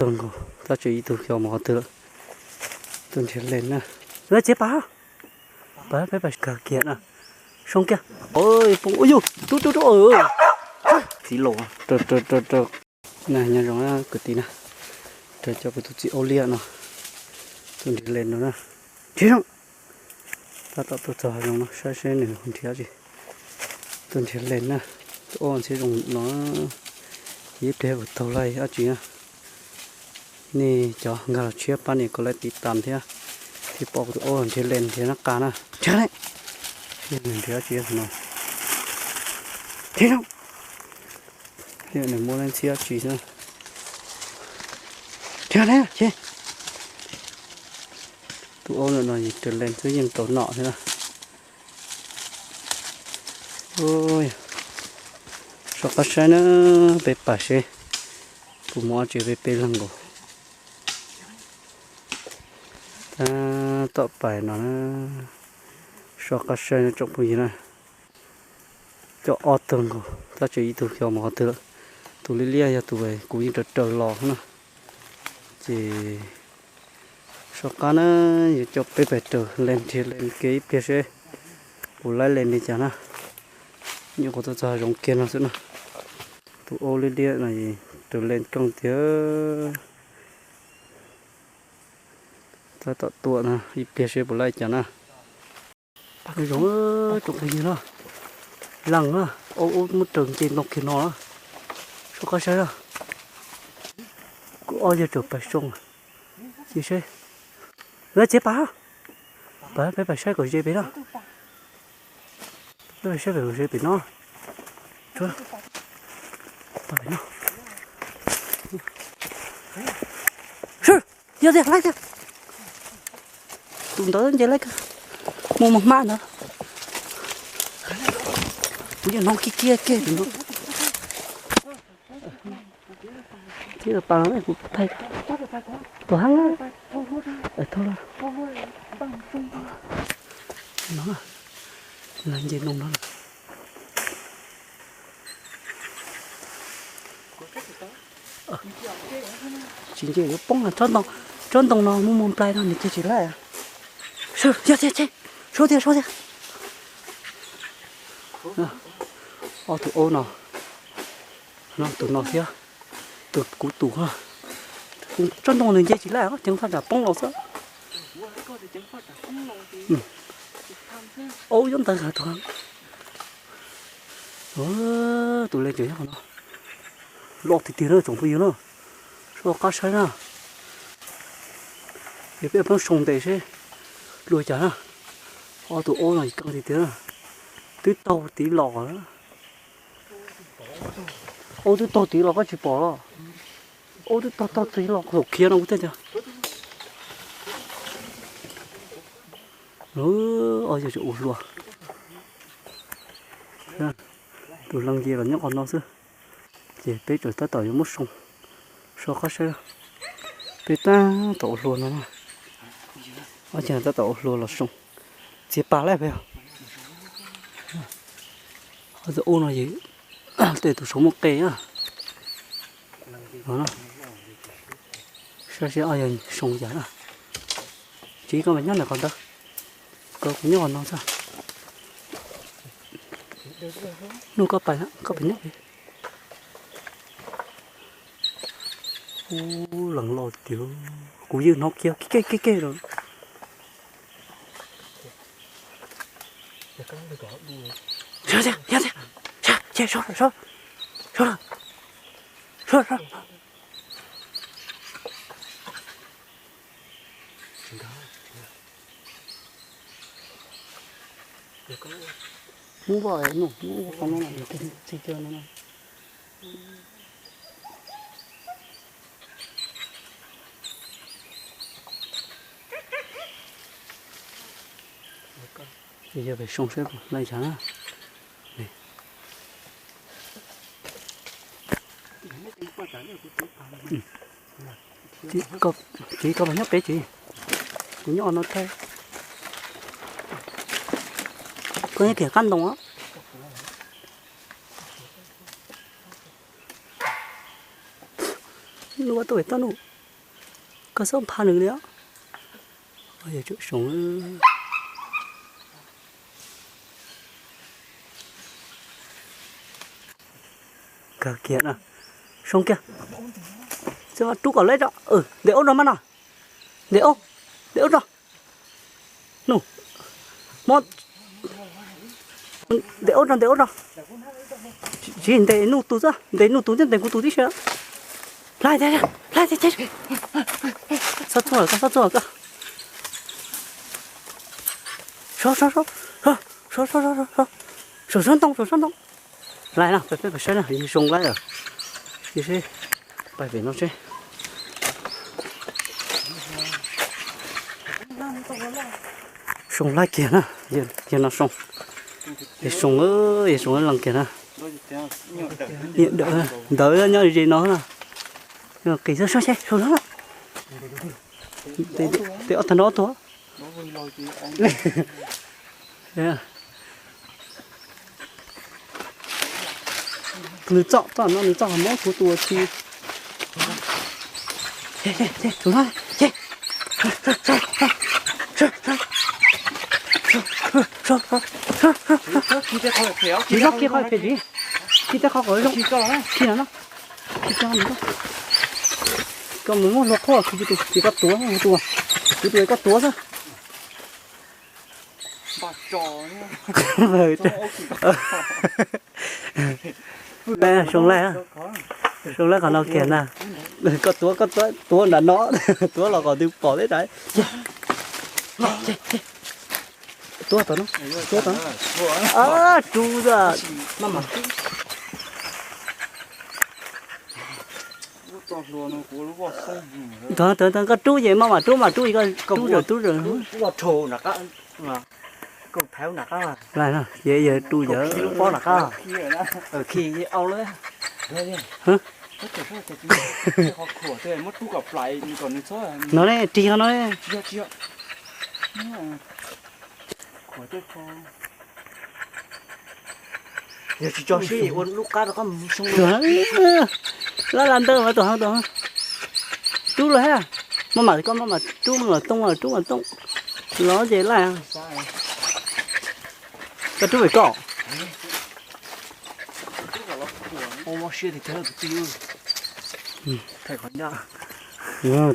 tug nkaus, tab sis ib tug xyov mus qhov twg lawm. Tus nrhiav lees na. Lawv tsev pas, pas peb pas kawg kiag na. Soo kiag. Oj, poob, ua yus, rub rub rub. Txiv laus, rau rau rau rau. Na nyob zoo na kwv tij na, rau cov kuv tus txiv aub liab no, tus nrhiav lees no na. Nrhiav zoo. Tab tom tuaj txog hav zoov no saib seb nws nrhiav dab tsi. Tus nrhiav lees na, tus aub ntxhiab zoo no, ib pliag kuv taug laij dab tsi na. Nej cov nkag los tshiab pab nias kom laiv tiv tam thiab, thiaj pom kuv tus aub nrhiav lees nrhiav nab qa na. Nrhiav ne, nws nrhiav dab tsi no. Nrhiav zoo. Thiab nws muaj leej ntxhiab dab tsi xwb. Nrhiav ne, ces tus aub no no nrhiav lees xwb yeej tau nom thiab na. Soj qab saib na, peb pas seb puas muaj dab tsi peb peb leeg nkaus. Tab tom pais no na, soj qab saib no tsoom phooj ywg na. Coj ob tug nkaus tab sis ib tug xyov mus qhov twg lawm. Tus liab liab yog tus kuv yeej raws raws los na. Ces soj qab na, yuav coj peb pais raws lees nrhiav lees kev ib pliag seb puas laib lees li cas na. Nyuam qhuav tuaj txog hav zoov kiag no xwb na. Tus aub liab liab no raws lees keej tiag. Tab tom tuaj na, ib pliag seb puas laib cas na. Zoo, tsoom phooj ywg na, lees na, aub muab raws nce ntoo kiag no na. Soj qab saib na, kuv ob yawg tseem pais soo, cia seb. Lawv tsev pas, pas peb pais saib kom ze pem na. Peb pais saib kom ze pem no. Yog tiag laib tiag. Tus ntawd nce laib kawg, muaj muaj hmab ntawd. Kuv yeej hnov kiag kiag kiag tus no. Tib pas no kuv thaij tuaj heev. No, nce ntoo no. Tsis nce yuav poob, tsob ntoo no muaj muaj nplai no nws cia tsis laib. Yog tiag, sab tiag, sab tiag. Ob tug aub no, tus no thiab, tus kuv tus, tsob ntoo nws nce tsis laib, ceev faj tsam poob los xwb. Aub nyob ntawd tus, tus lees tseem nyob qhov no. Loj tiag tiag na tsoom phooj ywg na, soj qab saib na. Ces peb poob soo ntes seb luag cas na. Ob tug aub no keej tiag tiag na, twb taug tiv los na. Aub twb taug tiv los koj tsis pom los? Aub twb taug taug tiv los thaum khiav no kuv thiaj tias. Ob yawg tseem ua hlua. Tus lees nce los nyob qhov no xwb. Ces peb tseem tab tom yuav muab soo, soj qab saib. Peb tab tom ua hlua no na. Ob yawg tab tom ua hlua los soo. Txiav pas lawm peb. Ob tug aub no yog tej tus saum muaj qe na. Saib seb ob yawg soo cas na. Tsis, koj mas nyob ntawm qhov ntawd, koj kuv nyob qhov no xwb. Nug koj pais, koj pais nyob pem. Ub, lees los tiag, kuv yeej hnov kiag kiag kiag kiag lawm. Muab vaj no, muab vaj qhov no, tsis caw no. Yog pem soo saib puas laij cas na. Tsis, koj mas nyob pem tsis, kuv nyob no thiab. Koj nyob kiag qab ntoo. Nub, tuaj pem toj nub. Koj txhob pha nws li os. Yog tsum soo. Kawg kiag na. Soo kiag. Rub kom leb tso. Ntes aub rau mas no. Ntes aub. Ntes aub rau. Nus. Mob. Ntes aub rau, ntes aub rau. Tsis ntes nus tus xwb, ntes nus tus thiab ntes kuv tus tib si. Laib tiag, laib tiag. Txhob txuag lawm koj, txhob txuag lawm koj. Sov, sov, sov, sov, sov, sov, sov, sov, sov, sov ntoo, sov ntoo. Laib no, peb peb peb saib na, zoo laib lawm. Cia seb, pais pem no seb. Soo laib kiag na, yog no soo. Yog soo, yog soo leej kiag na. Nyiam dawm, ntawd nyob ze no na. Qis xwb, sab seb, soo no. Tes ob tag no ob tuag. Nws txom, txom no nws txom mob kuv tus tsis. Khi tej qho phem tsis, khi tej qho kom zoo, khi no no, khi no no. Koj mus muab hlua qhuaj, kuv tus ces koj tuav, kuv tus koj tuav xwb. Soo laib, soo laib qhov no kiag na. Koj tuav, koj tuav, tuav nram no, tuav los kom nws pom thiab na. Tuav tom no, tuav tom no. Rub xwb. Koj rub ces maj mam rub, mam rub, koj rub, rub. Ces yog rub yawg. No ne, rig no ne. Yog tsis tso siab ua lub qab rau koj mus soo. Lab lab ntawd mas tus ho tus ho. Rub los thiab. Maj mam koj maj mam rub, maj mam tooj, maj mam rub, maj mam tooj. Los ces laij. Koj rub pem koj.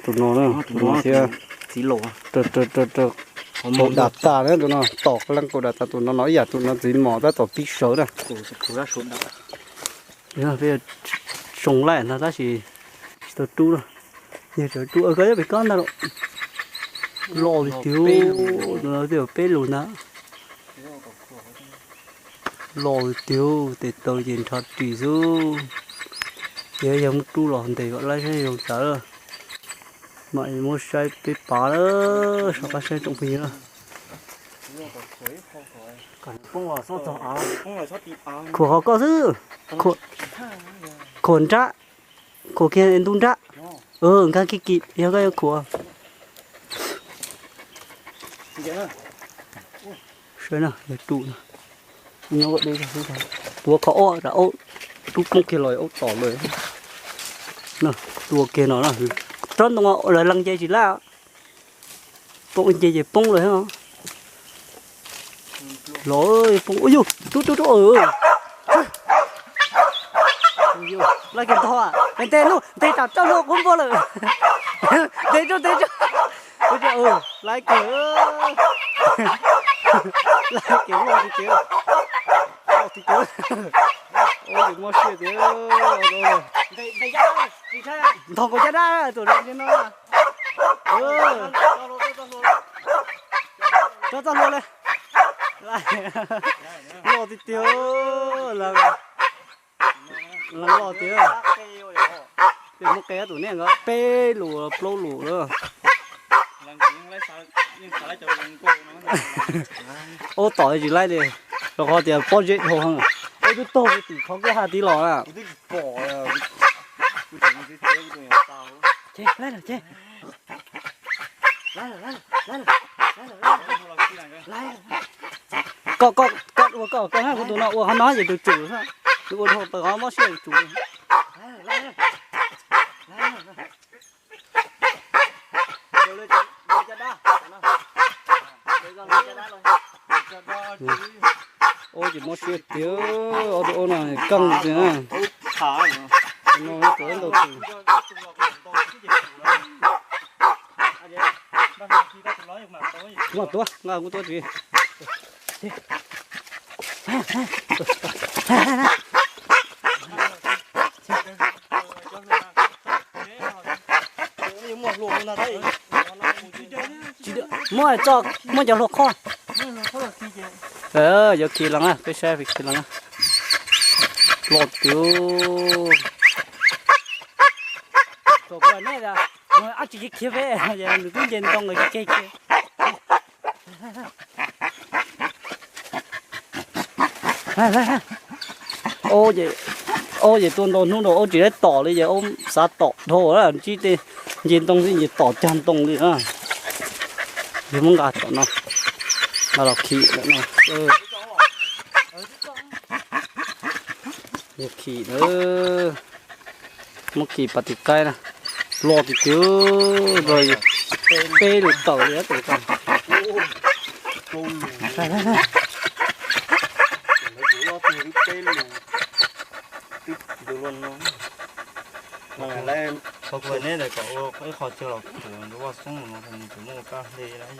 Tus no, tus no thiab. Txiv laus, txiv laus dam tas na, tus no tom qee leej kaum dam tas, tus no no ib yam tus no txiv mos tab tom pib sawv na. Peb soo laij no tab sis tsis tau rub na. Yog tseem rub, koj yog pem koj ntag los. Los tiag, tus no twb yog peb lus ntag. Los tiag, tes taw ces nrho ris xwb. Ces yog muab rub los ntes kom laib saib zoo tawv. Mam muab saib peb pav lawm, soj qab saib tsoom phooj ywg na. Khuam qhov koj xwb. Khuam nrab, khuam kiag ntug nrab. Nkag kiag kis yog koj yuav khuam. Saib na, yog rub no. Tuav qhov ob, rab ob, rub poob kiag los aub tom lawm. Tua kiag no, rab ntoo lawv lees ces tsis laj, poob ces ces poob lawm. Los poob, ua yug, rub rub rub. Laij kiag ntog, ntes lub, ntes tsam rau lub qub npua lawm. Ntes rau, ntes rau. Laij kiag, laij kiag, loj tiag tiag, loj tiag tiag. Ua yus mob siab tiag. Ntog nkaus caj dab tus no. Tso txoj hlua li. Loj tiag tiag, loj tiag. Peb muab qe tus nej nkawd peb lus plaub lus lawm. Aub tom tsis laij li, rau qhov tias pob zeb dhau. Aub twb taug tim qhov koj hais tias los na. Koj, koj, koj ua koj, koj hab kuv tus no ua qhov no ces tus tsum xwb. Nws ua dhau tau qhov mob siab tus tsum. Ua ces mob siab tiag, ob tug aub no keej tiag na. No tuav ntau tus. Kuv mam tuav, nqa kuv tuav tsis. Muab tso, muab cov hlua qhoj. Yuav khi lees na, peb saib khi lees na. Los tiag. Ab tsis khiav peb, nws twb nce ntoo los kiag kiag. Aub ces tuaj ntau hnub rau aub tsis laib tom li ces aub xav tom dhau ntsib tej nce ntoo xwb ces tom cag ntoo li na. Yog muab nqa tom no, nqa los khi lawm no. Yog khi na, muab khi pas tim qaib na. Los tiag tiag, peb lus tawm li tus tau.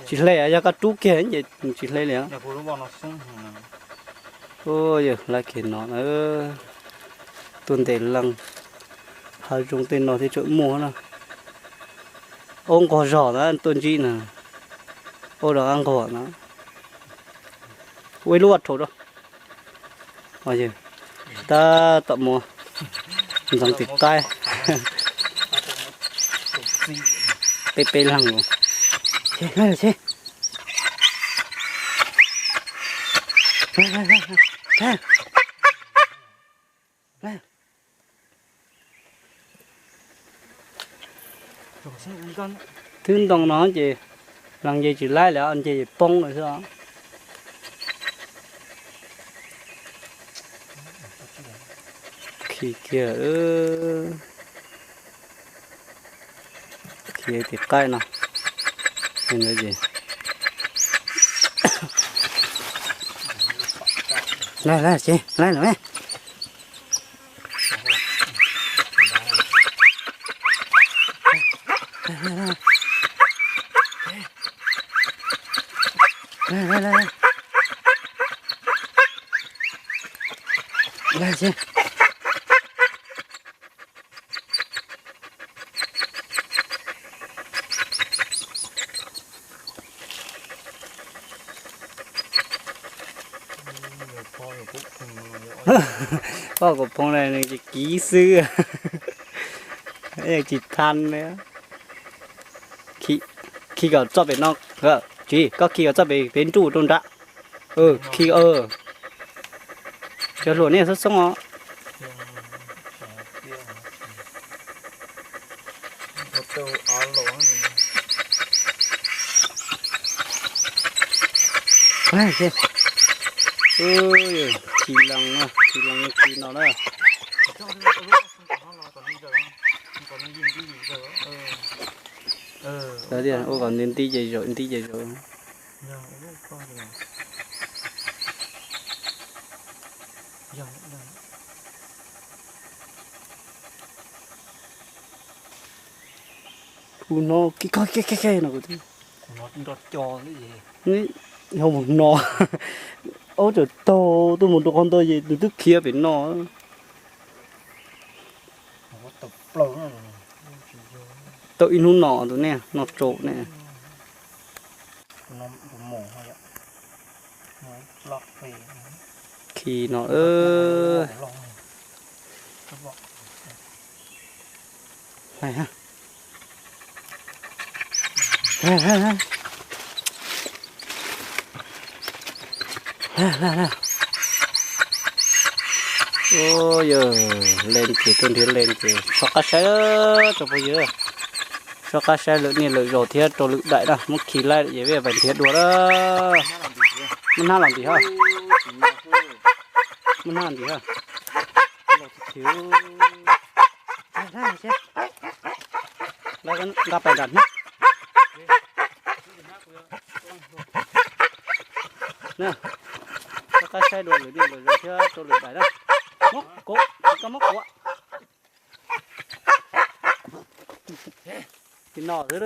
Tsis hle, yog koj rub kiag ces tsis hle li. Yog lawv kiag no na, tuaj ntes lees, hav zoov tej no thiaj tseem muaj na. Aub nqog zog na tuaj ntsib na, aub rov qab nqog na. Ua ib lub vaj rhaum rau. Tab tom mus ntxeev tim qaib. Peb peb leeg los. Twb ntoo no ces lees nce tsis laib lawm, nce poob lawm xwb. Khi kiag, khi tim qaib no. Laib, laib, laib. Poj kuv phoov na nws tsis kiv xwb, tsis than li. Khi kom txog pem no, tsis, koj khi kom txog pem, pem nruj rau nrad. Khi, cov hluas nej xoob xoob os. Khi lees, khi lees khi no na. Ua kom nti nti ces zaum, nti ces zaum. Hu no, no, no, aub tsaum taug tuaj mus rau qhov ntawd ces nws twb khiav pem no. Tau ib hnub no tus nej no tsaus ne. Khi no, Yog lees ces tuaj nrhiav lees ces soj qab saib tsoom phooj ywg, soj qab saib lwm niaj lwm zaus thiab rau lwm daim na, muab khi laib ces peb pais nrhiav dua na. Muab hnab los ntim hos, muab hnab ntim hos. Nqa pais nram hnab. Na, rov qab saib dua lwm niaj lwm zaus thiab rau lwm daim na. Muab kuv, koj muab kuv. Tim no xwb.